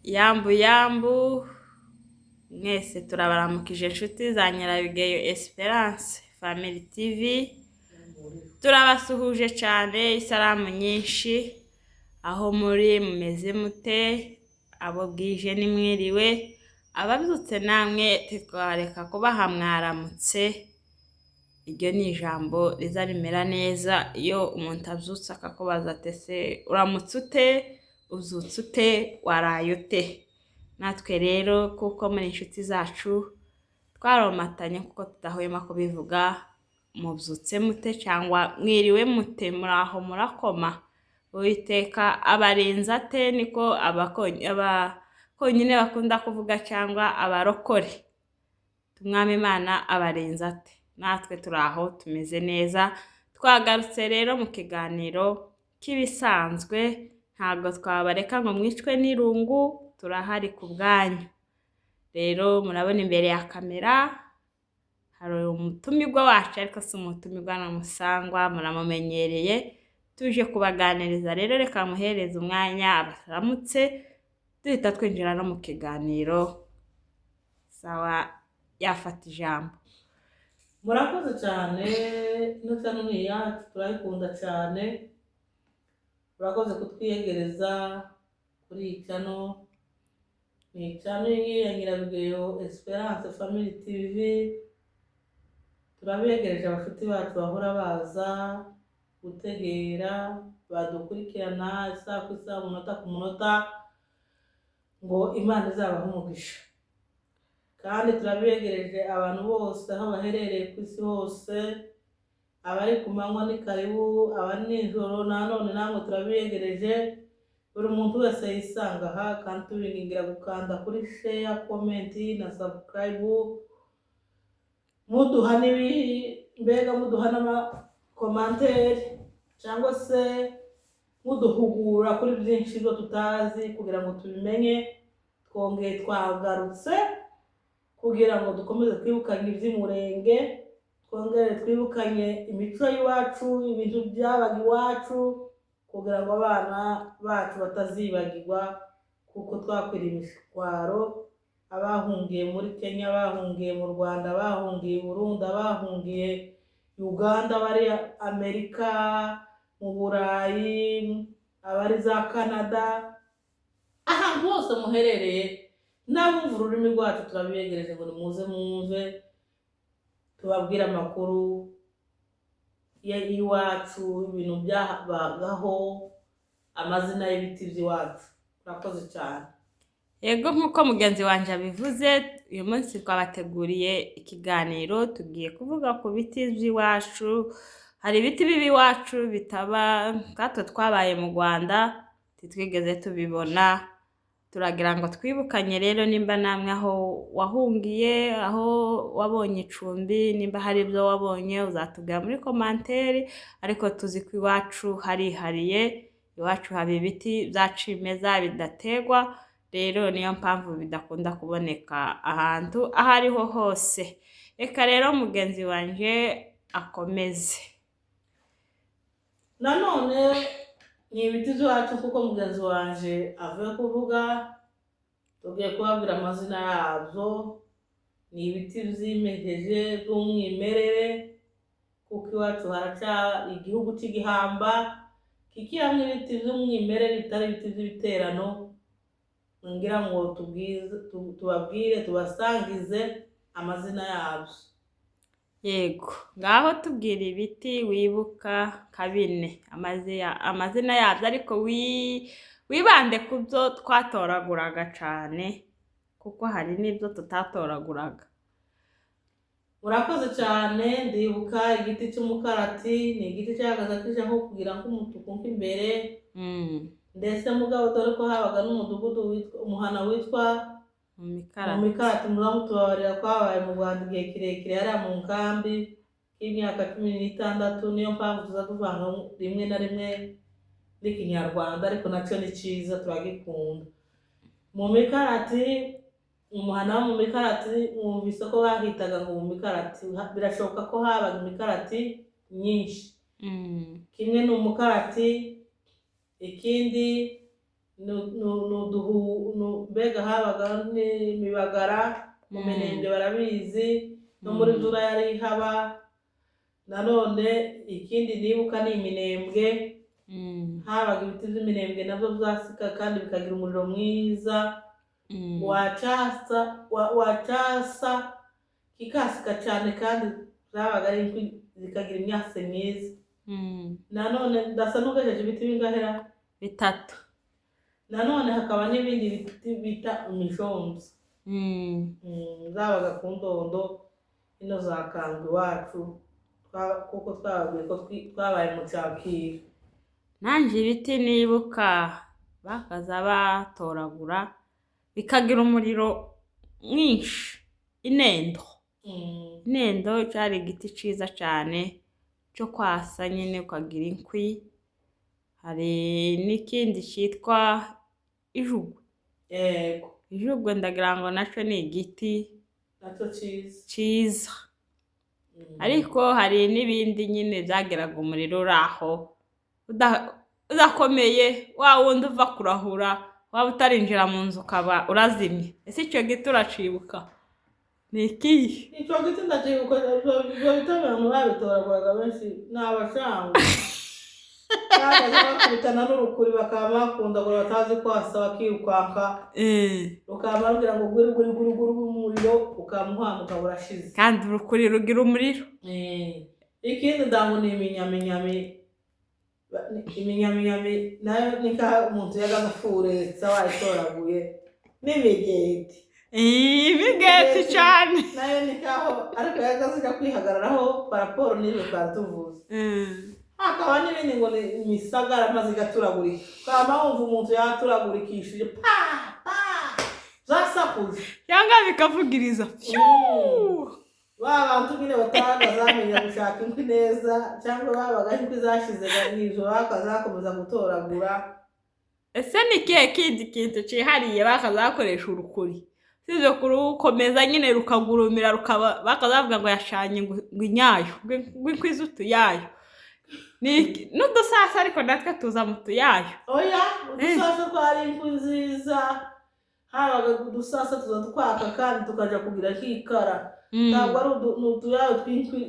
Yambu yambu, mwese turabaramukije inshuti za Nyirabigeyo Esperance Family TV, turabasuhuje cyane, isalamu nyinshi, aho muri mumeze mute, abo bwije nimwiriwe, ababyutse namwe ntitwareka kubaha mwaramutse, iryo ni ijambo riza rimera neza iyo umuntu abyutse akakubaza ati ese uramutse ute, ubyutse ute, waraye ute? Natwe rero kuko muri inshuti zacu twaromatanye kuko tudahwema kubivuga, mubyutse mute cyangwa mwiriwe mute, muraho murakoma? Uwiteka abarinze ate? Niko abakonyine bakunda kuvuga cyangwa abarokore. Umwami Imana abarinze ate? Natwe turi aho tumeze neza, twagarutse rero mu kiganiro cy'ibisanzwe, ntabwo twabareka ngo mwicwe n'irungu, turahari ku bwanyu. Rero murabona imbere ya kamera hari umutumirwa wacu, ariko si umutumirwa ni umusangwa, muramumenyereye, tuje kubaganiriza rero reka muhereze umwanya abaramutse, duhita twinjira no mu kiganiro, sawa yafata ijambo. Murakoze cyane, ino channel ni iyacu, turayikunda cyane. Murakoze kutwiyegereza kuri iyi channel, ni channel ya Nyirabigeyo Esperance Family TV. Turabegereje abashuti bacu bahora baza gutegera, badukurikirana isaha ku isaha, umunota ku munota, ngo Imana izabahe umugisha. Kandi turabegereje abantu bose aho baherereye ku isi hose, abari ku manywa ni karibu, abari nijoro nanone namwe turabiyegereje. Buri muntu wese yisanga aha, kandi tubingingira gukanda kuri share, comment na subscribe, muduha n'ibi mbega muduha n'amacommentaire cyangwa se muduhugura kuri byinshi byo tutazi kugira ngo tubimenye. Twongeye twagarutse kugira ngo dukomeze twibukanye iby'Umurenge, twongere twibukanye imico y'iwacu, ibintu byabaga iwacu, kugira ngo abana bacu batazibagirwa, kuko twakwiriye imishwaro. Abahungiye muri Kenya, abahungiye mu Rwanda, abahungiye i Burundi, abahungiye Uganda, abari Amerika, mu Burayi, abari za Canada, ahantu hose muherereye n'abumva ururimi rwacu, turabibegereje ngo nimuze mwumve, tubabwire amakuru y'iwacu, ibintu byabagaho, amazina y'ibiti by'iwacu. Murakoze cyane. Yego, nk'uko mugenzi wanjye abivuze, uyu munsi twabateguriye ikiganiro, tugiye kuvuga ku biti by'iwacu. Hari ibiti biba iwacu bitaba, nkatwe twabaye mu Rwanda ntitwigeze tubibona. Turagira ngo twibukanye rero, nimba namwe aho wahungiye, aho wabonye icumbi, nimba hari ibyo wabonye uzatubwira muri commentaire, ariko tuzi ko iwacu harihariye, iwacu haba ibiti bya cimeza bidategwa, rero niyo mpamvu bidakunda kuboneka ahantu aho ariho hose. Reka rero mugenzi wanjye akomeze. Nanone ni ibiti by'iwacu, kuko mugenzi wanje avuye kuvuga, tugiye kubabwira amazina yabyo. Ni ibiti vyimejeje by'umwimerere, kuko iwacu haraca igihugu c'igihamba kikiramwo ibiti vy'umwimerere, bitari ibiti vy'ibiterano. Ngira ngo tubabwire, tubasangize amazina yabyo. Yego, ngaho tubwira ibiti wibuka nka bine, amazina yabyo, ariko wibande ku byo twatoraguraga cane, kuko hari n'ibyo tutatoraguraga. Murakoze cyane. Ndibuka igiti cy'umukarati, ni igiti cyahagaze kije nko kugira nk'umutuku nk'imbere. Ndetse mugabo dore ko habaga n'umudugudu witwa umuhana witwa mu mu mikarati. Mikarati. Muba mutubabarira, twabaye mu Rwanda igihe kirekire hariya mu nkambi y'imyaka 16, niyo mpamvu tuza tuvanga rimwe na rimwe n'Ikinyarwanda, ariko nacyo ni cyiza, turagikunda. Mu mikarati, umuhana wo mu mikarati, mwumvise ko bahitaga ngo mu mikarati. Birashoboka ko habaga imikarati myinshi. Kimwe ni umukarati, ikindi Mbega habaga n'imibagara mu Minembwe, barabizi, no muri Zura yari ihaba. Nanone ikindi nibuka ni iminembwe. Habaga ibiti by'iminembwe, nabyo byasika kandi bikagira umuriro mwiza. Wacasa kikasika cyane, kandi zabaga ari inkwi zikagira imyase myiza. Nanone ndasa n'ugejeje ibiti bingahera? Bitatu. Nanone hakaba n'ibindi biti bita imishonzi. Zabaga ku ndondo ino za Kangwa iwacu, kuko twababwiye ko twabaye mu Cyakira. Nanjye ibiti nibuka bakaza batoragura bikagira umuriro mwinshi, inendo. Inendo cyari igiti cyiza cyane cyo kwasa nyine ukagira inkwi. Hari n'ikindi cyitwa ijugwe. Yego. Ijugwe ndagira ngo nacyo ni igiti nacyo cyiza. Cyiza. Ariko hari n'ibindi nyine byageraga umuriro uri aho udakomeye, wa wundi uva kurahura waba utarinjira mu nzu ukaba urazimye. Ese icyo giti uracibuka, ni ikihe? Icyo giti ndacyibuka. Ibyo biti abantu babitoraguraga benshi ni abashangwe, bajyaga bakubitana n'urukuri, bakaba bakundagura batazi kwasa, bakirukanka, rukaba rugira ngo guri guri guri guri, umuriro ukamuhamuka burashize. Kandi urukuri rugira umuriro. Ikindi ndango ni iminyaminyami. Iminyaminyami nayo ni nkaho umuntu yagaza afuretsa wayitoraguye, n'imigeti. Imigeti cyane. Nayo ni nkaho, ariko yagaze ijya kwihagararaho paraporo n'ibyo twari tuvuze. Hakaba n'ibindi ngo ni imisagara, maze igaturagurika, ukaba wumva umuntu yaturagurikishije pa pa, zasakuje. Cyangwa bikavugiriza. Ba bantu nyine batabaga gushaka inkwi neza, cyangwa babaga inkwi zashize mu ijoro, bakazakomeza gutoragura. Ese ni ikihe kindi kintu cyihariye bakazakoresha urukuri usibye kurukomeza nyine rukagurumira, rukaba bakazavuga ngo yashanye ngo inyayo, ngo inkwi z'utuyayo? N'udusasa ariko natwe tuza mu tuyayo. Oya, udusasa twari inkwi nziza. Habaga udusasa tuza twaka kandi tukaja kugira nk'ikara. Ntabwo ari ni utuyayo tw'inkwi,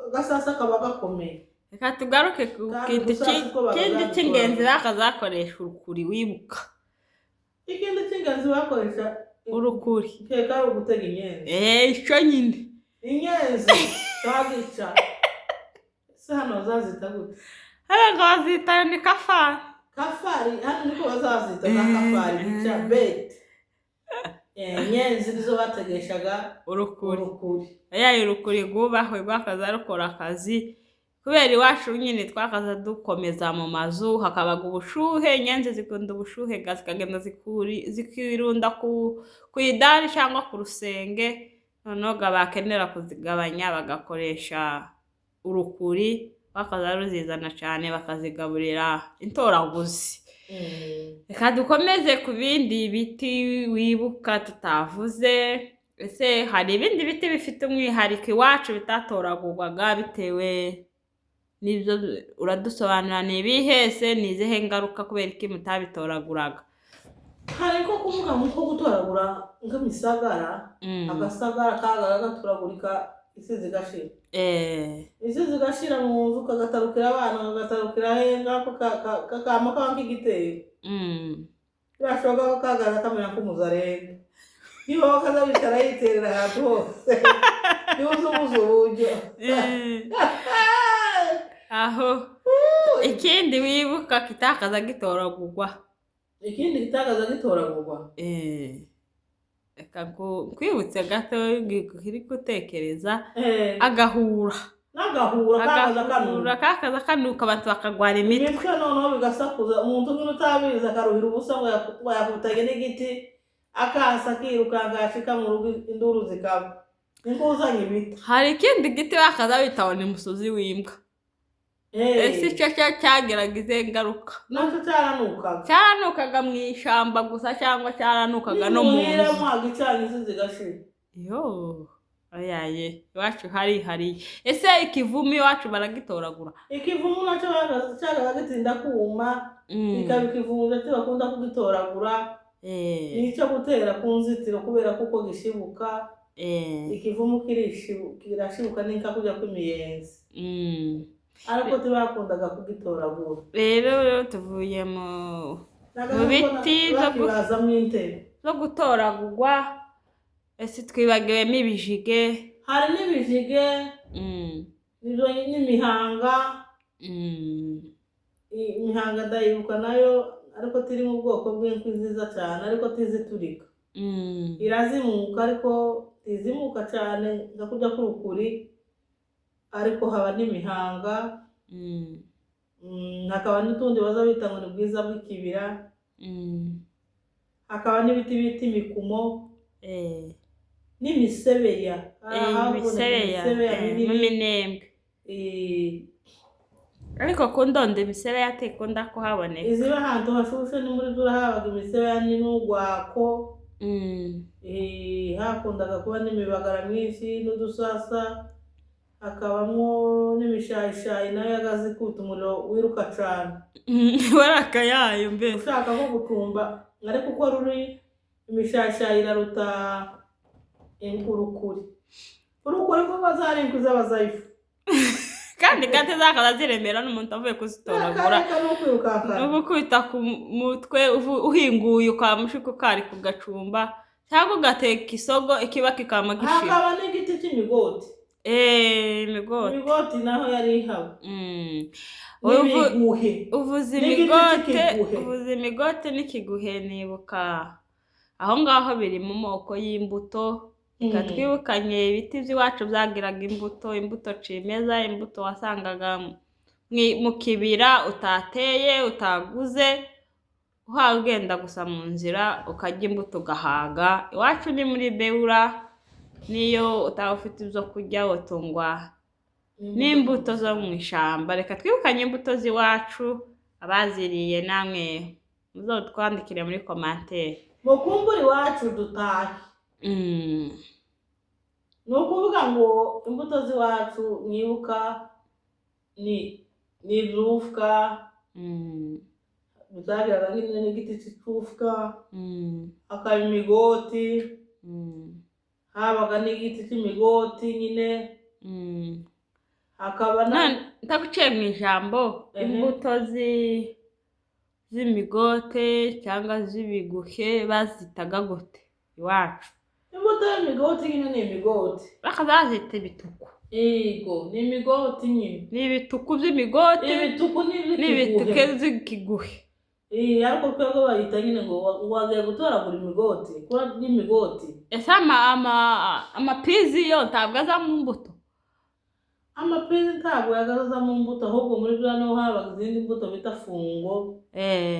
agasasa kaba gakomeye. Reka tugaruke ku Kandi kintu udusasa two babaga kindi cy'ingenzi badutoragura. bakazakoresha urukuri wibuka. Ikindi cy'ingenzi bakoresha Urukuri. Nkeka ari ugutega inyenzi. Eee, icyo nyine. Inyenzi zazica, ese hano bazazita gute? Hano ngo bazita ni kafari. Kafari, hano niko bazazita, za kafari bica bete. Inyenzi nizo bategeshaga Urukuri. Urukuri. Yayo urukuri rwubahwe, rwakaza rukora akazi, kubera iwacu nyine twakaza dukomeza mu mazu hakabaga ubushuhe. Inyenzi zikunda ubushuhe, zikagenda zikirunda ku idari cyangwa ku rusenge, noneho ga bakenera kuzigabanya bagakoresha urukuri, bakaza ruzizana cyane bakazigaburira intoraguzi. Reka dukomeze ku bindi biti wibuka tutavuze. Ese hari ibindi biti bifite umwihariko iwacu bitatoragurwaga bitewe n'ibyo? Uradusobanurira ni ibihe? Ese ni izihe ngaruka? Kubera iki mutabitoraguraga? Hari nko kuvuga nko gutoragura nk'imisagara. Agasagara kagaga gaturagurika isi zigashira. Isi zigashira mu nzu, kagatarukira abana, kagatarukira he ngako, kakama kaba nk'igitero. Birashoboka ko kagaza kamera nk'umuzarenga, niba kaza bicara yiterera ahantu hose, niba uzi ubuze uburyo. Aho ikindi wibuka kitakaza gitoragurwa? Ikindi kitakaza gitoragurwa? Reka nkwibutse gato kiri gutekereza. Agahura. N'agahura kakaza Agahura kanuka. Kakaza kanuka, abantu bakagwara imitwe. Imitwe, noneho bigasakuza, umuntu nyine utabizi akaruhira ubusa ngo yakubitanye n'igiti, akasa akirukanka, yashika mu rugo induru zikaba niko uzanye ibiti. Hari ikindi giti bakaza bita ngo ni musozi w'imbwa. Ese icyo cyo cyagiraga izihe ngaruka? Nacyo cyaranukaga. Cyaranukaga mu ishyamba gusa cyangwa cyaranukaga no mu Nimuhira nzu? Mwagicanye isi zigashira. Yo. Oyaye, iwacu harihariye. Ese ikivumu iwacu baragitoragura? Ikivumu nacyo cyagaga gitinda kuma, kikaba ikivumu ndetse bakunda kugitoragura. Ni icyo gutera ku nzitiro kubera kuko gishibuka. Ikivumu kirashibuka n'inka kujya kw'imiyenzi, ariko ntibakundaga kugitoragura. Rero tuvuye mu biti bakibazamo intebe zo gutoragurwa. Ese twibagiwemo ibijige? Hari n'ibijige, n'imihanga. Imihanga ndayibuka nayo, ariko tiri mu bwoko bw'inkwi nziza cyane, ariko tiziturika. Irazimuka ariko tizimuka cyane nka kujya k'urukuri, ariko haba n'imihanga. Hakaba n'utundi baza bita ngo ni bwiza bw'ikibira. Hakaba n'ibiti bita imikumo n'imisebeya. Imisebeya mu minini. Minembwe. Ariko ku Ndondo imisebeya ntikunda kuhaboneka. Iziba ahantu hashushe ni muri zura habaga imisebeya n'urwako. Hakundaga kuba n'imibagara myinshi n'udusasa, hakabamo n'imishayishayi nayo yagaze ikubita umuriro wiruka cyane. Waraka yayo mbese. Ushaka nko gucumba, ariko uko ruri imishayishayi iraruta urukuri. Urukuri kuko zari inkwi z'abazayifu. Kandi gate zakaza ziremera n'umuntu avuye kuzitoragura. Reka no kwirukankana. No gukubita ku mutwe uhinguye ukamushuka ukari kugacumba, cyangwa ugateka isogo ikiba kikama gishira. Hakaba n'igiti cy'imigoti. Imigoti. Imigoti naho yari ihaba. N'ibiguhe. Uvuze N'igiti imigote, cy'ikiguhe. uvuze imigote n'ikiguhe, nibuka aho ngaho biri mu moko y'imbuto. Reka twibukanye ibiti by'iwacu byagiraga imbuto, imbuto cimeza, imbuto wasangaga mu kibira utateye, utaguze, uhawe ugenda gusa mu nzira ukarya imbuto ugahaga. Iwacu ni muri Beura, niyo utaba ufite ibyo kurya utungwa n'imbuto zo mu ishyamba. Reka twibukanye imbuto z'iwacu, abaziriye namwe muzotwandikire muri commentaire. Mukumbure iwacu dutahe. Ni ukuvuga ngo imbuto z'iwacu mwibuka ni ibyufwa, byagiraga nyine n'igiti cy'icufwa, hakaba imigoti, habaga n'igiti cy'imigoti nyine, hakaba na None ntaguciye mu ijambo, imbuto z'imigote cyangwa z'ibiguhe bazitaga gute iwacu? Imbuto y'imigoti nyine ni imigoti. Bakazazita ibituku. Yego, ni imigoti nyine. Ni ibituku by'imigote. Ibituku n'ibituke n'iby'ikiguhe. z'ikiguhe. Ariko twebwe bayita nyine ngo wagiye gutoragura imigoti, kura n'imigoti. Ese amapizi yo ntabwo aza mu mbuto? Amapizi ntabwo yagaza mu mbuto, ahubwo muri byo niho habaga izindi mbuto bita fungo.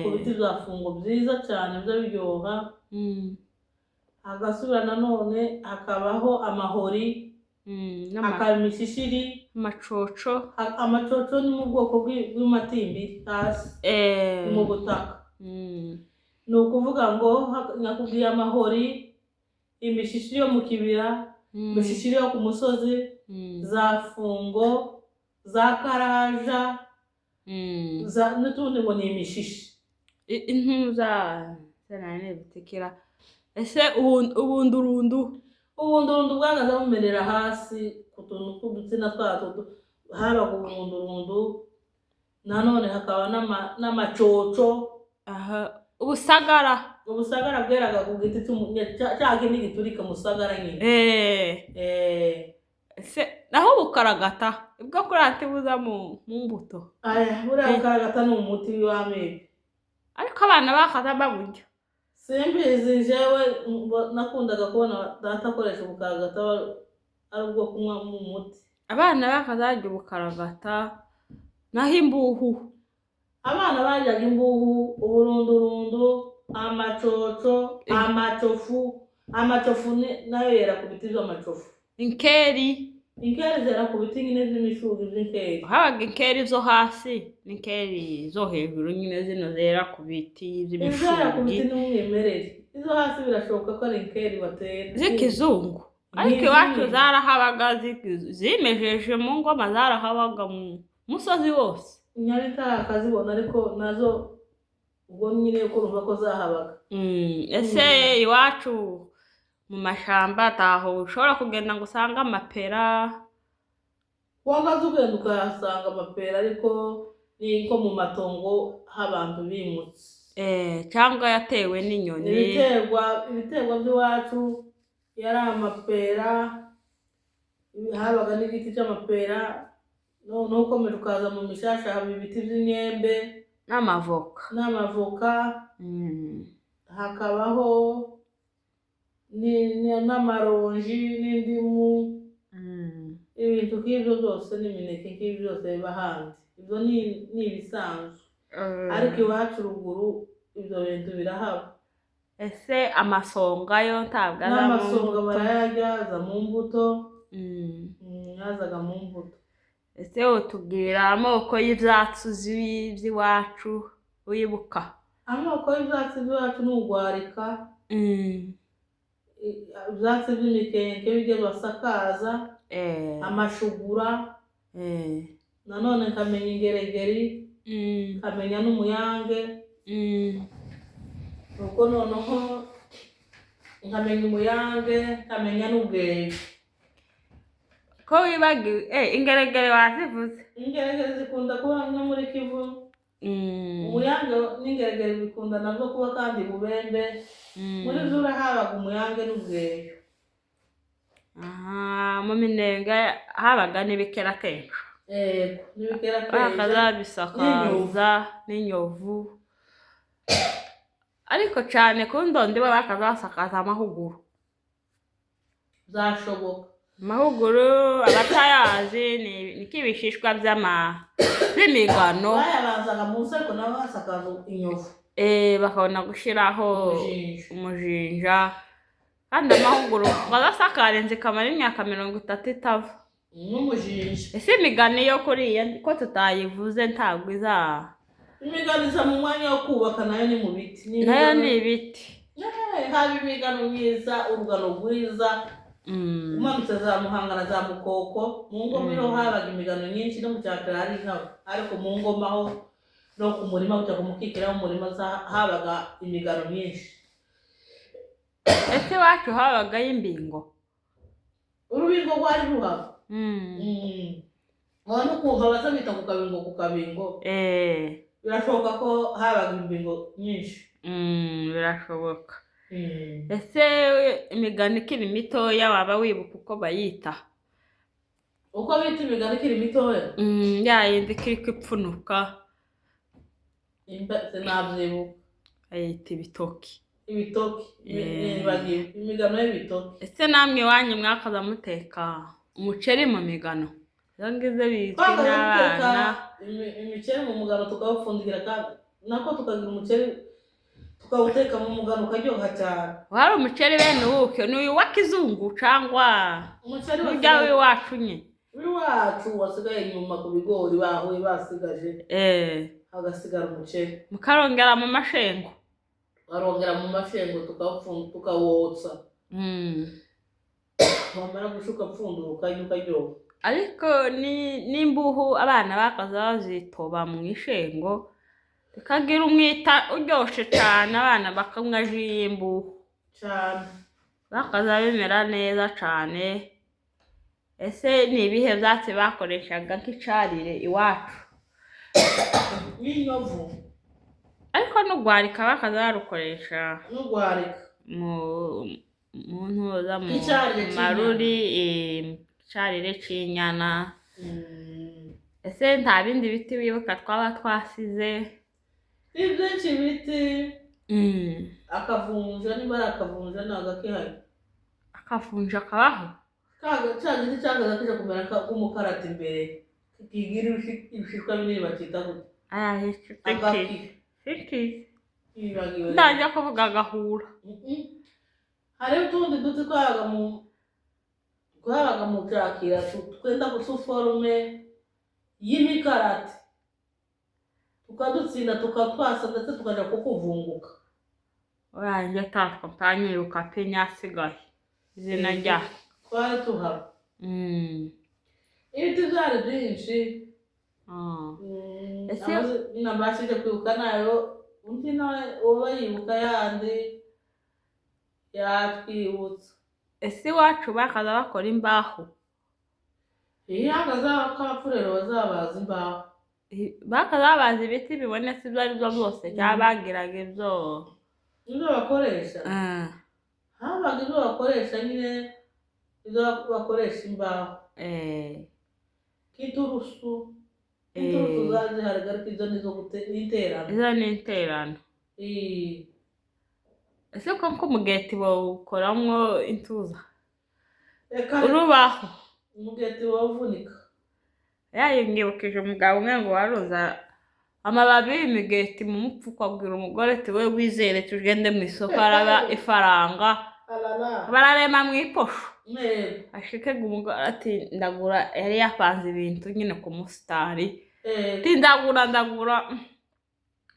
Ku biti bya fungo byiza cyane byo biryoha. Hagasubira nanone hakabaho amahori, hakaba imishishiri, amacoco. Amacoco ni mu bwoko bw'amatimbiri hasi, ni mu butaka. Ni ukuvuga ngo nakubwiye amahori, imishishiri yo mu kibira, imishishiri yo ku musozi, za fungo, za karaja, n'utundi ngo ni imishishi. Intuza butikira. Ese ubundurundu? Ubundurundu bwagaze bumerera hasi ku tuntu tw'udutsina twatwo, habaga ubundurundu, nanone hakaba n'amacoco. Aha, ubusagara. Ubusagara bweraga ku giti cya kindi giturika musagara nyine. Ese naho ubukaragata ubwo kuri ati buza mu mbuto? Aya, buriya bukaragata ni umuti w'amibe. Ariko abana bakaza baburya. Simbizi jewe, nakundaga kubona data akoresha ubukaragata ari ubwo kunywa mu muti. Abana bakaza barya ubukaragata, naho imbuhu. Abana baryaga imbuhu, uburundurundu, amacoco, amacofu. Amacofu nayo yera ku biti by'amacofu. Inkeri. Inkeri zera ku biti nyine by'imishugi by'inkeri. Habaga inkeri zo hasi n'inkeri zo hejuru nyine zino zera ku biti Izera ku biti by'imishugi. ni umwimerere, izo hasi birashoboka ko ari inkeri batera Z'ikizungu. Ariko Ni iwacu zimwe. zarahabaga, zimejeje mu ngoma, zarahabaga mu musozi wose. Nyabitare akazibona, ariko nazo ubwo nyine uko urumva ko zahabaga. Ese iwacu mu mashamba ataho ushobora kugenda ngo usange amapera? Wagaze ugenda ukahasanga amapera, ariko ni nko mu matongo h'abantu bimutse. Cyangwa yatewe n'inyoni. Ibiterwa by'iwacu yari amapera, habaga n'igiti cy'amapera. Noneho ukomeje ukaza mu mishasha haba ibiti by'imyembe n'amavoka. N'amavoka. Hakabaho n'amaronji n'indimu. Ibintu nk'ibyo byose n'imineke nk'ibyo byose biba ahandi, ibyo ni ibisanzwe. Ariko iwacu ruguru ibyo bintu birahaba. Ese amasonga yo ntabwo aza mu N'amasonga mbuto? Barayarya, aza mu mbuto. Yazaga mu mbuto. Ese utubwira amoko y'ibyatsi uzi by'iwacu wibuka? Amoko y'ibyatsi by'iwacu ni ugwarika, ibyatsi by'imikenke bijya basakaza, amashugura. Nanone nkamenya ingeregeri, nkamenya n'umuyange. Ubwo noneho nkamenya umuyange, nkamenya n'ubweyo. Ko wibagiwe ingeregere wazivuze? Ingeregere zikunda kuba no muri Kivu. Umuyange n'ingeregere bikunda nabwo kuba kandi bubembe. Muri zura habaga umuyange n'ubweyo. Aha, mu minenga habaga n'ibikera kenshi. Yego, n'ibikera kenshi. Bakazabisakaza n'inyovu, ariko cyane ku ndondi bo bakazasakaza amahuguru. Zashoboka. Amahuguru abatayazi ni k'ibishishwa by'imigano. Bayabanzaga mu nseko, nabo basakaza inyovu. Bakabona gushyiraho umujinja. Umujinja. Kandi amahuguru bazasakara inzu ikamara imyaka 30 itava. N'umujinja. Ese imigano yo kuriya ko tutayivuze, ntabwo iza? Imigano iza mu mwanya wo kubaka, nayo ni mu biti. Ni Nayo imigano. Ni ibiti. Haba imigano myiza, urugano rwiza. Umanutse za Muhanga na za Mukoko, mu ngoma iriho habaga imigano nyinshi, no mu Cyakira hari nkabo, ariko mu ngoma ho no ku murima kujya ku mukikira w'umurima habaga imigano myinshi. Ese iwacu habagayo imbingo? Urubingo rwari ruhaba. Wabona ukumva baza bita ku kabingo, ku kabingo. Birashoboka ko habaga imbingo nyinshi. Birashoboka. Ese imigano ikiri mitoya waba wibuka uko bayita? Uko bita imigano ikiri mitoya? Ya yindi ikiri kwipfunuka. Sinabyibuka. Bayita ibitoki. Ibitoki. Nibagiwe imigano y'ibitoki. Ese namwe iwanyu mwakaza muteka umuceri mu migano, izo ngizo bizwi Twagaze guteka n'abana? Imiceri mu mugano, tukawupfundikira, kandi nako tukagira umuceri tukawuteka mu mugano ukaryoha cyane. Wari umuceri bene uwuke? Ni uyu wa kizungu cyangwa Umuceri urya wasigaye w'iwacu nye? W'iwacu wasigaye inyuma ku bigori bahuye basigaje, hagasigara umuceri. Mukarongera mu mashengo. Barongera mu mashengo, tukawotsa. Wamara gushuka pfundura ukarya ukaryoha. Ariko ni n'imbuhu abana bakaza bazitoba mu ishengo, bikagira umwita uryoshe cyane, abana bakanywa ji y'imbuhu. Cyane. Bakaza bimera neza cyane. Ese ni ibihe byatsi bakoreshaga nk'icarire iwacu? N'inyovu. Ariko n'ugwarika bakaza barukoresha. N'ugwarika. Mu ntuza, mu Nk'icarire cy'inyana. Maruri, icarire c'inyana. Ese nta bindi biti wibuka twaba twasize? Ni byinshi ibiti. Akavunja, niba ari akavunja, ni agakihari. Akavunja kabaho? Cya giti cyagaza kije kumera nk'umukarati imbere, kigira ibishishwa binini, bakita gute? Aya. Agaki. Siki. Nibagiwe. Ndajya kuvuga agahura. Hariho utundi duti twabaga mu cakira, twenda gusa forume y'imikarati, tukadutsinda, tukatwasa, ndetse tukaja kukuvunguka. Urangije tatwa mpanyiruka pe, nyasigaye izina rya. Twari tuhaba. Ibiti byari byinshi. Nabashije kwibuka nayo, undi nawe uba yibuka yandi yatwibutsa. Ese iwacu bakaza bakora imbaho? Iyo akapfurero bazabaza imbaho. Bakaza babaza ibiti bibonetse ibyo ari byo byose, cyangwa bagiraga ibyo Ibyo bakoresha, habaga ibyo bakoresha nyine, ibyo bakoresha imbaho, nk'iturusu. Inturusu zari zihari, ariko izo nizo n'iterano. Izo ni interano. Ese ko nk'umugeti bawukoramwo intuza? Reka. Urubaho. Umugeti wavunika. Yayingibukije umugabo umwe ngo waruza amababi y'imigeti mu mupfuko, abwira umugore ati: "We wizere tugende mu isoko araba ifaranga." Arara. Bararema mu iposho. Yego. Ashikega umugore ati: "Ndagura." Yari yapanze ibintu nyine ku musitari. Ati: "Ndagura, ndagura."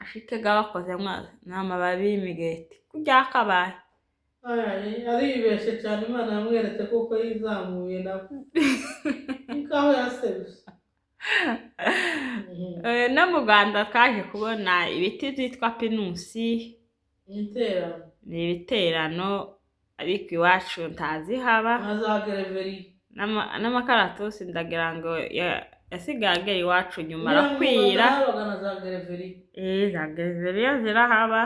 Ashikega bakoze ni amababi y'imigeti kurya kabaye. Ay, aribeshe cyane. Imana yamweretse kuko yizamuye nawe nkaho yasebye. No mu Rwanda twaje kubona ibiti byitwa pinusi. Interano. Ni ibiterano, ariko iwacu ntazihaba. Nka za gereveriya. N'amakaratusi ndagira ngo yasigaye agera iwacu nyuma arakwira. Habaga na za gereveriya. Za gereveriya zirahaba,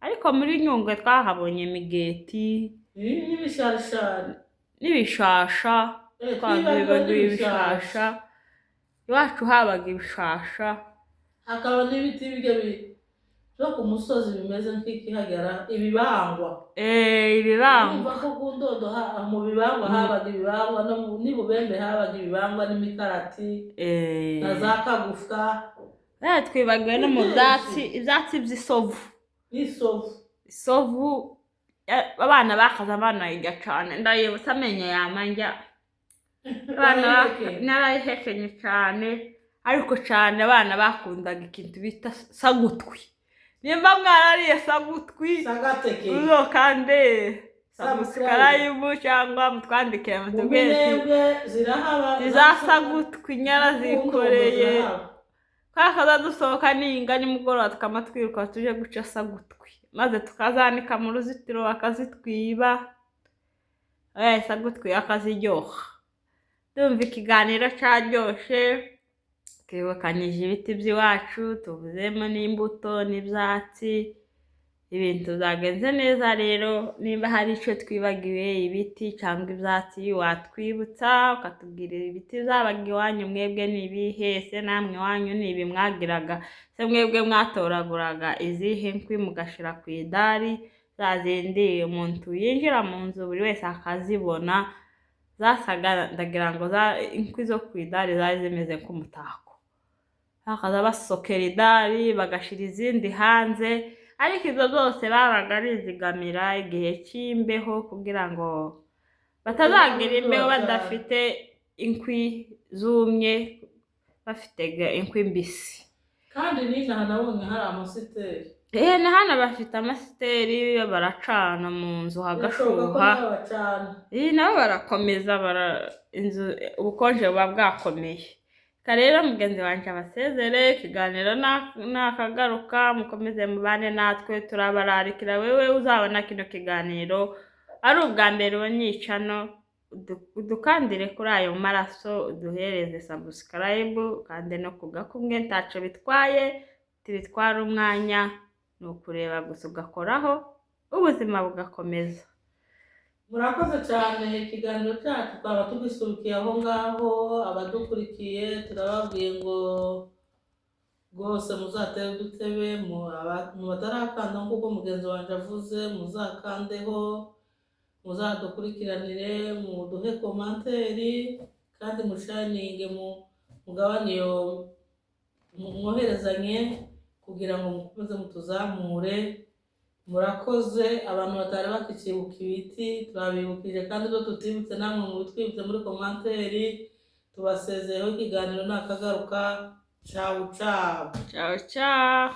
ariko muri Nyungwe twahabonye imigeti. N'ibisharishari. N'ibishasha. Twibagiwe. Twabibagiwe. N'ibishasha. Ibishasha, iwacu habaga ibishasha. Hakaba n'ibiti bijya byo ku musozi bimeze nk'ikihagera, ibibangwa. Ibibangwa. Urumva ko ku Ndodo mu bibangwa habaga ibibangwa, no n'i Bubembe habaga ibibangwa n'imikarati na za kagufwa. Twibagiwe no mu byatsi, ibyatsi by'isovu. N'isovu. Isovu, abana bakaza banayirya cane, ndayibutsa amenyo yama ndya. Abana Barayihekenye. Narayihekenye cane, ariko cane abana bakundaga ikintu bita sagutwi. Nimba mwarariye sagutwi, sagateke, uzokande Subscribe. Subscribe cyangwa mutwandikire mutubwire ati: Minembwe zirahaba. "Iza sagutwi nyarazikoreye." Zirahaba. Twakaza dusohoka ninga nimugoroba, tukama twiruka tuje guca sagutwi, maze tukazanika mu ruzitiro bakazitwiba. Sagutwi akaziryoha. Ndumva ikiganiro caryoshe, twibukanyije ibiti by'iwacu, tuvuzemo n'imbuto n'ibyatsi, ibintu byagenze neza. Rero nimba hari icyo twibagiwe, ibiti cyangwa ibyatsi, watwibutsa ukatubwira ibiti byabaga iwanyu mwebwe ni ibihe? Ese namwe iwanyu ni ibi mwagiraga? Se mwebwe mwatoraguraga izihe nkwi mugashira ku idari, za zindi umuntu yinjira mu nzu buri wese akazibona? Zasaga, ndagira ngo inkwi zo ku idari zari zimeze nk'umutako, bakaza basokera idari bagashira izindi hanze, ariko izo zose babaga bizigamira igihe cy'imbeho kugira ngo batazagira imbeho badafite inkwi zumye, bafite inkwi mbisi. Kandi n'inaha nabonye hari amasiteri. Na hano bafite amasiteri, baracana mu nzu Birashoboka ko hagashuha. nabo bacana. Nabo barakomeza inzu ubukonje buba bwakomeye. Reka rero mugenzi wanjye abasezere, ikiganiro nakagaruka, mukomeze mubane natwe, turabararikira. Wewe uzabona kino kiganiro ari ubwa mbere ubonye iyi channel, udukandire kuri ayo maraso, uduhereze subscribe, kandi no ku gakumwe ntaco bitwaye, tibitwara umwanya, ni ukureba gusa ugakoraho, ubuzima bugakomeza. Murakoze cyane. Ikiganiro cyacu twaba tugisubikiye aho ngaho. Abadukurikiye turababwiye ngo rwose muzatere udutebe mu batarakanda, nk'uko mugenzi wanjye avuze, muzakandeho, muzadukurikiranire, muduhe commentaire, kandi musharinge, mu mugabane iyo mwoherezanye kugira ngo mukomeze mutuzamure. Murakoze. Abantu batari bakikibuka ibiti turabibukije, kandi ibyo tutibutse namwe mubitwibutse muri commentaire. Tubasezeyeho, ikiganiro nakagaruka. Cawu cawu. Ciao ciao.